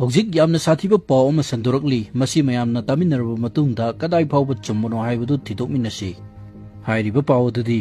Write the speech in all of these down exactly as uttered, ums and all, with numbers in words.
ꯍꯧꯖꯤꯛ ꯌꯥꯝꯅ ꯁꯥꯊꯤꯕ ꯄꯥꯎ ꯑꯃ ꯁꯟꯗꯣꯔꯛꯂꯤ꯫ ꯃꯁꯤ ꯃꯌꯥꯝꯅ ꯇꯥꯃꯤꯟꯅꯔꯕ ꯃꯇꯨꯡꯗ ꯀꯗꯥꯏ ꯐꯥꯎꯕ ꯆꯨꯝꯕꯅꯣ ꯍꯥꯏꯕꯗꯨ ꯊꯤꯗꯣꯛꯃꯤꯟꯅꯁꯤ꯫ ꯍꯥꯏꯔꯤꯕ ꯄꯥꯎ ꯑꯗꯨꯗꯤ,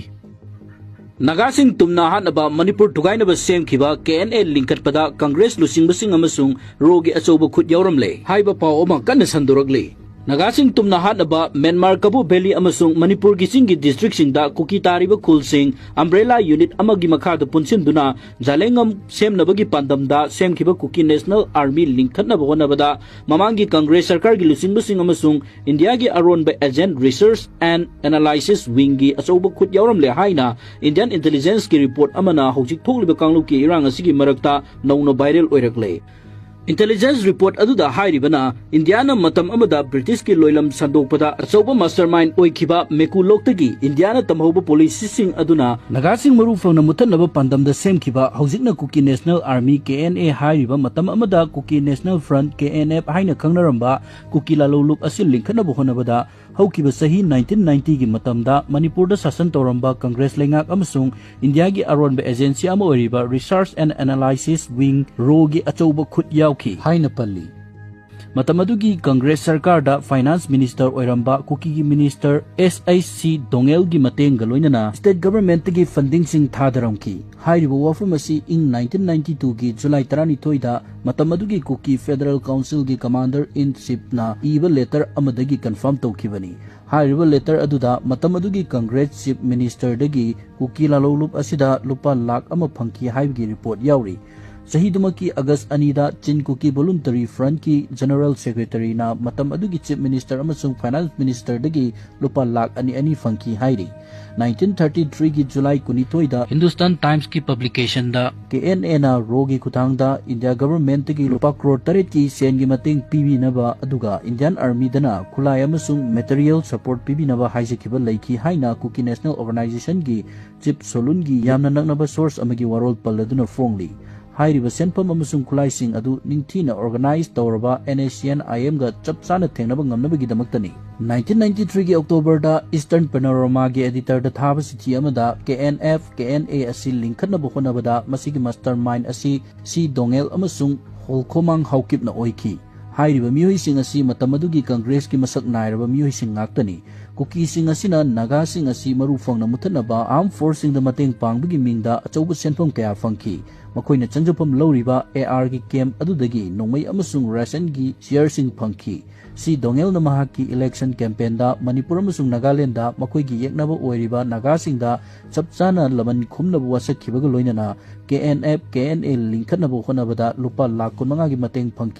ꯅꯥꯒꯥꯁꯤꯡ ꯇꯨꯝꯅ ꯍꯥꯠꯅꯕ ꯃꯅꯤꯄꯨꯔ ꯊꯨꯒꯥꯏꯅꯕ ꯁꯦꯝꯈꯤꯕ ꯀꯦ ꯑꯦꯟ ꯑꯦ ꯂꯤꯡꯈꯠꯄꯗ ꯀꯪꯒ꯭ꯔꯦꯁ ꯂꯨꯆꯤꯡꯕꯁꯤꯡ ꯑꯃꯁꯨꯡ ꯔꯣꯒꯤ ꯑꯆꯧꯕ ꯈꯨꯠ ꯌꯥꯎꯔꯝꯂꯦ ꯍꯥꯏꯕ ꯄꯥꯎ ꯑꯃ ꯀꯟꯅ ꯁꯟꯗꯣꯔꯛꯂꯤ꯫ ꯅꯥꯒꯥꯁꯤꯡ ꯇꯨꯝꯅ ꯍꯥꯠꯅꯕ ꯃ꯭ꯌꯥꯟꯃꯥꯔ ꯀꯕꯨ ꯚꯦꯂꯤ ꯑꯃꯁꯨꯡ ꯃꯅꯤꯄꯨꯔꯒꯤ ꯆꯤꯡꯒꯤ ꯗꯤꯁꯇ꯭ꯔꯤꯛꯁꯤꯡꯗ ꯀꯨꯀꯤ ꯇꯥꯔꯤꯕ ꯈꯨꯜꯁꯤꯡ ꯑꯝꯕ꯭ꯔꯦꯂꯥ ꯌꯨꯅꯤꯠ ꯑꯃꯒꯤ ꯃꯈꯥꯗ ꯄꯨꯟꯁꯤꯟꯗꯨꯅ ꯖꯥꯂꯦꯡꯉꯝ ꯁꯦꯝꯅꯕꯒꯤ ꯄꯥꯟꯗꯝꯗ ꯁꯦꯝꯈꯤꯕ ꯀꯨꯀꯤ ꯅꯦꯁꯅꯦꯜ ꯑꯥꯔꯃꯤ ꯂꯤꯡꯈꯠꯅꯕ ꯍꯣꯠꯅꯕꯗ ꯃꯃꯥꯡꯒꯤ ꯀꯪꯒ꯭ꯔꯦꯁ ꯁꯔꯀꯥꯔꯒꯤ ꯂꯨꯆꯤꯡꯕꯁꯤꯡ ꯑꯃꯁꯨꯡ ꯏꯟꯗꯤꯌꯥꯒꯤ ꯑꯔꯣꯟꯕ ꯑꯦꯖꯦꯟꯠ ꯔꯤꯁꯔꯁ ꯑꯦꯟ ꯑꯦꯅꯥꯂꯥꯏꯁꯤꯁ ꯋꯤꯡꯒꯤ ꯑꯆꯧꯕ ꯈꯨꯠ ꯌꯥꯎꯔꯝꯂꯦ ꯍꯥꯏꯅ ꯏꯟꯗꯤꯌꯟ ꯏꯟꯇꯦꯂꯤꯖꯦꯟꯁꯀꯤ ꯔꯤꯄꯣꯔꯠ ꯑꯃꯅ ꯍꯧꯖꯤꯛ ꯊꯣꯛꯂꯤꯕ ꯀꯥꯡꯂꯨꯞꯀꯤ ꯏꯔꯥꯡ ꯑꯁꯤꯒꯤ ꯃꯔꯛꯇ ꯅꯧꯅ ꯚꯥꯏꯔꯦꯜ ꯑꯣꯏꯔꯛꯂꯦ꯫ ꯏꯟꯇꯦꯂꯤꯖꯦꯟꯁ ꯔꯤꯄꯣꯔꯠ ꯑꯗꯨꯗ ꯍꯥꯏꯔꯤꯕꯅ, ꯏꯟꯗꯤꯌꯥꯅ ꯃꯇꯝ ꯑꯃꯗ ꯕ꯭ꯔꯤꯇꯤꯁꯀꯤ ꯂꯣꯏꯂꯝ ꯁꯟꯗꯣꯛꯄꯗ ꯑꯆꯧꯕ ꯃꯥꯁꯇꯔ ꯃꯥꯏꯟ ꯑꯣꯏꯈꯤꯕ ꯃꯦꯀꯨ ꯂꯣꯛꯇꯒꯤ ꯏꯟꯗꯤꯌꯥꯅ ꯇꯝꯍꯧꯕ ꯄꯣꯂꯤꯁꯤꯁꯤꯡ ꯑꯗꯨꯅ ꯅꯥꯒꯥꯁꯤꯡ ꯃꯔꯨ ꯐꯪꯅ ꯃꯨꯠꯊꯠꯅꯕ ꯄꯥꯟꯗꯝꯗ ꯁꯦꯝꯈꯤꯕ, ꯍꯧꯖꯤꯛꯅ Kuki national army, K N A, ꯍꯥꯏꯔꯤꯕ ꯃꯇꯝ ꯑꯃꯗ Kuki national front, K N F, ꯍꯥꯏꯅ ꯈꯪꯅꯔꯝꯕ ꯀꯨꯀꯤ ꯂꯥꯂꯣꯡꯂꯨꯞ ꯑꯁꯤ ꯂꯤꯡꯈꯠꯅꯕ ꯍꯣꯠꯅꯕꯗ ꯍꯧꯈꯤꯕ ꯆꯍꯤ ꯅꯥꯏꯟꯇꯤꯟ ꯅꯥꯏꯟꯇꯤꯒꯤ ꯃꯇꯝꯗ ꯃꯅꯤꯄꯨꯔꯗ ꯁꯥꯁꯟ ꯇꯧꯔꯝꯕ ꯀꯪꯒ꯭ꯔꯦꯁ ꯂꯩꯉꯥꯛ ꯑꯃꯁꯨꯡ ꯏꯟꯗꯤꯌꯥꯒꯤ ꯑꯔꯣꯟꯕ ꯑꯦꯖꯦꯟꯁꯤ ꯑꯃ ꯑꯣꯏꯔꯤꯕ ꯔꯤꯁꯔꯁ ꯑꯦꯟ ꯑꯦꯅꯥꯂꯥꯏꯁꯤꯁ ꯋꯤꯡ, ꯔꯣꯒꯤ ꯑꯆꯧꯕ ꯈꯨꯠ ꯌꯥꯎꯈꯤ ꯍꯥꯏꯅ ꯄꯜꯂꯤ꯫ ꯃꯇꯝ ꯑꯗꯨꯒꯤ ꯀꯪꯒ꯭ꯔꯦꯁ ꯁꯔꯀꯥꯔꯗ ꯐꯥꯏꯅꯥꯟꯁ ꯃꯤꯅꯤꯁꯇꯔ ꯑꯣꯏꯔꯝꯕ ꯀꯨꯀꯤꯒꯤ ꯃꯤꯅꯤꯁꯇꯔ ꯑꯦꯁ ꯑꯩꯆ ꯁꯤ ꯗꯣꯉꯦꯜꯒꯤ ꯃꯇꯦꯡꯒ ꯂꯣꯏꯅꯅ ꯁ꯭ꯇꯦꯠ ꯒꯚꯔꯟꯃꯦꯟꯠꯇꯒꯤ ꯐꯟꯗꯤꯡꯁꯤꯡ ꯊꯥꯗꯔꯝꯈꯤ꯫ ꯍꯥꯏꯔꯤꯕ ꯋꯥꯐꯝ ꯑꯁꯤ ꯏꯪ ꯅꯥꯏꯟꯇꯤꯟ ꯅꯥꯏꯟꯇꯤ ꯇꯨꯒꯤ ꯖꯨꯂꯥꯏ ꯇꯔꯥꯅꯤꯊꯣꯏꯗ ꯃꯇꯝ ꯑꯗꯨꯒꯤ ꯀꯨꯀꯤ ꯐꯦꯗꯔꯦꯜ ꯀꯥꯎꯟꯁꯤꯜꯒꯤ ꯀꯃꯥꯟꯗꯔ ꯏꯟ ꯆꯤꯐꯅ ꯏꯕ ꯂꯦꯇꯔ ꯑꯃꯗꯒꯤ ꯀꯟꯐꯥꯔꯝ ꯇꯧꯈꯤꯕꯅꯤ꯫ ꯍꯥꯏꯔꯤꯕ ꯂꯦꯇꯔ ꯑꯗꯨꯗ ꯃꯇꯝ ꯑꯗꯨꯒꯤ ꯀꯪꯒ꯭ꯔꯦꯁ ꯆꯤꯐ ꯃꯤꯅꯤꯁꯇꯔꯗꯒꯤ ꯀꯨꯀꯤ ꯂꯥꯂꯣꯡꯂꯨꯞ ꯑꯁꯤꯗ ꯂꯨꯄꯥ ꯂꯥꯈ ꯑꯃ ꯐꯪꯈꯤ ꯍꯥꯏꯕꯒꯤ ꯔꯤꯄꯣꯔꯠ ꯌꯥꯎꯔꯤ꯫ ꯆꯍꯤꯗꯨꯃꯛꯀꯤ ꯑꯒꯁ ꯑꯅꯤꯗ ꯆꯤꯟ ꯀꯨꯀꯤ ꯚꯣꯂꯨꯟꯇꯔꯤ ꯐ꯭ꯔꯟꯠꯀꯤ ꯖꯦꯅꯔꯦꯜ ꯁꯦꯀ꯭ꯔꯦꯇꯔꯤꯅ ꯃꯇꯝ ꯑꯗꯨꯒꯤ ꯆꯤꯐ ꯃꯤꯅꯤꯁꯇꯔ ꯑꯃꯁꯨꯡ ꯐꯥꯏꯅꯥꯟꯁ ꯃꯤꯅꯤꯁꯇꯔꯗꯒꯤ ꯂꯨꯄꯥ ꯂꯥꯈ ꯑꯅꯤ ꯑꯅꯤ ꯐꯪꯈꯤ ꯍꯥꯏꯔꯤ꯫ ꯅꯥꯏꯟꯇꯤꯟ ꯊꯥꯔꯇꯤ ꯊ꯭ꯔꯤꯒꯤ ꯖꯨꯂꯥꯏ ꯀꯨꯟꯅꯤꯊꯣꯏꯗ ꯍꯤꯟꯗꯨꯁꯇꯥꯟ ꯇꯥꯏꯝꯁꯀꯤ ꯄꯕ꯭ꯂꯤꯀꯦꯁꯟꯗ ꯀꯦ ꯑꯦꯟ ꯑꯦꯅ ꯔꯣꯒꯤ ꯈꯨꯠꯊꯥꯡꯗ ꯏꯟꯗꯤꯌꯥ ꯒꯚꯔꯟꯃꯦꯟꯠꯇꯒꯤ ꯂꯨꯄꯥ ꯀ꯭ꯔꯣꯔ ꯇꯔꯦꯠꯀꯤ ꯁꯦꯟꯒꯤ ꯃꯇꯦꯡ ꯄꯤꯕꯤꯅꯕ ꯑꯗꯨꯒ ꯏꯟꯗꯤꯌꯥꯟ ꯑꯥꯔꯃꯤꯗꯅ ꯈꯨꯠꯂꯥꯏ ꯑꯃꯁꯨꯡ ꯃꯦꯇꯔꯤꯌꯦꯜ ꯁꯄꯣꯔꯠ ꯄꯤꯕꯤꯅꯕ ꯍꯥꯏꯖꯈꯤꯕ ꯂꯩꯈꯤ ꯍꯥꯏꯅ ꯀꯨꯀꯤ ꯅꯦꯁꯅꯦꯜ ꯑꯣꯔꯒꯅꯥꯏꯖꯦꯁꯟꯒꯤ ꯆꯤꯐ ꯁꯣꯂꯨꯟꯒꯤ ꯌꯥꯝꯅ ꯅꯛꯅꯕ ꯁꯣꯔꯁ ꯑꯃꯒꯤ ꯋꯥꯔꯣꯜ ꯄꯜꯂꯗꯨꯅ ꯐꯣꯡꯂꯤ꯫ ꯍꯥꯏꯔꯤꯕ ꯁꯦꯟꯐꯝ ꯑꯃꯁꯨꯡ ꯈꯨꯠꯂꯥꯏꯁꯤꯡ ꯑꯗꯨ ꯅꯤꯡꯊꯤꯅ ꯑꯣꯔꯒꯅꯥꯏꯖ ꯇꯧꯔꯕ ꯑꯦꯟ ꯑꯦꯁ ꯁꯤ ꯑꯦꯟ ꯑꯥꯏ ꯑꯦꯝꯒ ꯆꯞ ꯆꯥꯅ ꯊꯦꯡꯅꯕ ꯉꯝꯅꯕꯒꯤꯗꯃꯛꯇꯅꯤ꯫ ꯅꯥꯏꯟꯇꯤꯟ ꯅꯥꯏꯟꯇꯤ ꯊ꯭ꯔꯤꯒꯤ ꯑꯣꯛꯇꯣꯕꯔꯗ ꯏꯁꯇꯔꯟ ꯄꯦꯅꯣꯔꯣꯃꯥꯒꯤ ꯑꯦꯗꯤꯇꯔꯗ ꯊꯥꯕ ꯆꯤꯊꯤ ꯑꯃꯗ K N F, K N A ꯑꯁꯤ ꯂꯤꯡꯈꯠꯅꯕ ꯍꯣꯠꯅꯕꯗ ꯃꯁꯤꯒꯤ ꯃꯥꯁꯇꯔ ꯃꯥꯏꯟ ꯑꯁꯤ ꯁꯤ ꯗꯣꯉꯦꯜ ꯑꯃꯁꯨꯡ ꯑꯣꯜꯈꯣꯃꯥꯡ ꯍꯥꯎꯀꯤꯞꯅ ꯑꯣꯏꯈꯤ꯫ ꯍꯥꯏꯔꯤꯕ ꯃꯤꯑꯣꯏꯁꯤꯡ ꯑꯁꯤ ꯃꯇꯝ ꯑꯗꯨꯒꯤ ꯀꯪꯒ꯭ꯔꯦꯁꯀꯤ ꯃꯁꯛ ꯅꯥꯏꯔꯕ ꯃꯤꯑꯣꯏꯁꯤꯡ ꯉꯥꯛꯇꯅꯤ꯫ ꯀꯨꯀꯤꯁꯤꯡ ꯑꯁꯤꯅ ꯅꯥꯒꯥꯁꯤꯡ ꯑꯁꯤ ꯃꯔꯨ ꯐꯪꯅ ꯃꯨꯠꯊꯠꯅꯕ ꯑꯥꯔꯝ ꯐꯣꯔꯁꯁꯤꯡꯗ ꯃꯇꯦꯡ ꯄꯥꯡꯕꯒꯤ ꯃꯤꯡꯗ ꯑꯆꯧꯕ ꯁꯦꯟꯐꯝ ꯀꯌꯥ ꯐꯪꯈꯤ꯫ ꯃꯈꯣꯏꯅ ꯆꯪꯖꯐꯝ ꯂꯧꯔꯤꯕ ꯑꯦ ꯑꯥꯔꯒꯤ ꯀꯦꯝꯞ ꯑꯗꯨꯗꯒꯤ ꯅꯣꯡꯃꯩ ꯑꯃꯁꯨꯡ ꯔꯦꯁꯟꯒꯤ ꯁꯤꯌꯔꯁꯤꯡ ꯐꯪꯈꯤ꯫ ꯁꯤ ꯗꯣꯉꯦꯜꯅ ꯃꯍꯥꯛꯀꯤ ꯏꯂꯦꯛꯁꯟ ꯀꯦꯝꯄꯦꯟꯗ ꯃꯅꯤꯄꯨꯔ ꯑꯃꯁꯨꯡ ꯅꯥꯒꯥꯂꯦꯟꯗ ꯃꯈꯣꯏꯒꯤ ꯌꯦꯛꯅꯕ ꯑꯣꯏꯔꯤꯕ ꯅꯥꯒꯥꯁꯤꯡꯗ ꯆꯞ ꯆꯥꯅ ꯂꯃꯟ ꯈꯨꯝꯅꯕ ꯋꯥꯁꯛꯈꯤꯕꯒ ꯂꯣꯏꯅꯅ K N F, K N A ꯂꯤꯡꯈꯠꯅꯕ ꯍꯣꯠꯅꯕꯗ ꯂꯨꯄꯥ ꯂꯥꯈ ꯀꯨꯟꯃꯉꯥꯒꯤ ꯃꯇꯦꯡ ꯐꯪꯈꯤ꯫